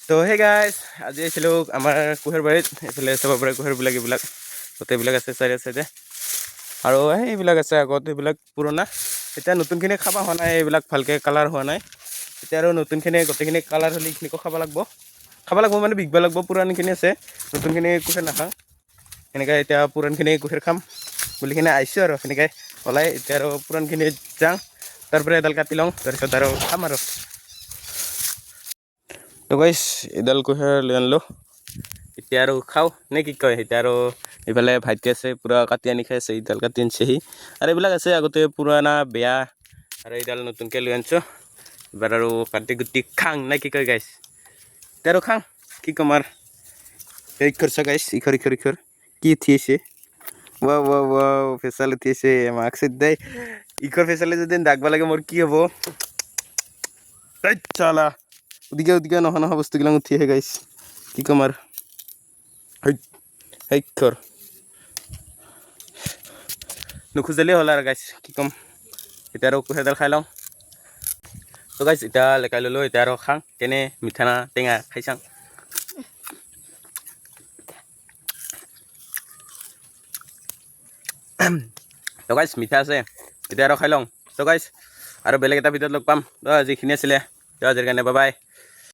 তো সেই গাইজ, আজি আহিছিলোঁ আমাৰ কুঁহেৰবাৰীত। এইফালে চাব পাৰে কুঁহেৰবিলাক, এইবিলাক গোটেইবিলাক আছে চাইডে চাইডে। আৰু সেইবিলাক আছে আগত, এইবিলাক পুৰণা। এতিয়া নতুনখিনি খাব হোৱা নাই, এইবিলাক ভালকৈ কালাৰ হোৱা নাই। এতিয়া আৰু নতুনখিনি গোটেইখিনি কালাৰ হ'লে এইখিনিকো খাব লাগিব। খাব লাগিব মানে বিকব লাগিব। পুৰাণখিনি আছে, নতুনখিনি কুঁহেৰ নাখাওঁ সেনেকৈ। এতিয়া পুৰাণখিনি কুঁহেৰ খাম বুলি কিনে আহিছোঁ আৰু সেনেকৈ ওলাই। এতিয়া আৰু পুৰাণখিনি যাওঁ, তাৰ পৰা এডাল কাটি লওঁ, তাৰপিছত আৰু খাম আৰু। তো গাইছ, এডাল কুঁহেৰ লৈ আনিলোঁ, এতিয়া আৰু খাওঁ নে কি কয়? এতিয়া আৰু এইফালে ভাইটি আছে, পূৰা কাটি আনি খাই আছে। এইডাল কাটি আনিছে সি। আৰু এইবিলাক আছে আগতে পুৰণা বেয়া, আৰু এইডাল নতুনকৈ লৈ আনিছোঁ। এইবাৰ আৰু কাটি কুটি খাং নে কি কয় গাইছ? এতিয়া আৰু খাং, কি ক'ম আৰু। এই খৰচা গাইছ, ইখৰ ইখৰ ইখৰ কি উঠি আছে? ৱাও ৱাও ৱাও, ফেচাল উঠি আছে। মাস্ক দেই ইখৰ ফেচালে যদি ডাকবা লাগে, মোৰ কি হ'ব? চালা ওদিকে ওদিকে নহা নহা বস্তুবিলাক উঠি আহে গাইছ, কি ক'ম আৰু। হেইখৰ নোখোজালেই হ'ল আৰু গাইছ, কি ক'ম। এতিয়া আৰু কুঁহেৰডাল খাই লওঁ। তো গাইছ, এতিয়া লেকাই ল'লোঁ, এতিয়া আৰু খাওঁ। কেনে মিঠা না টেঙা খাই চাওঁ। তো গাইছ, মিঠা আছে। এতিয়া আৰু খাই লওঁ। তো গাইছ, আৰু বেলেগ এটা ভিডিঅ'ত লগ পাম। তো যিখিনি আছিলে, তো আজিৰ কাৰণে বাই বাই।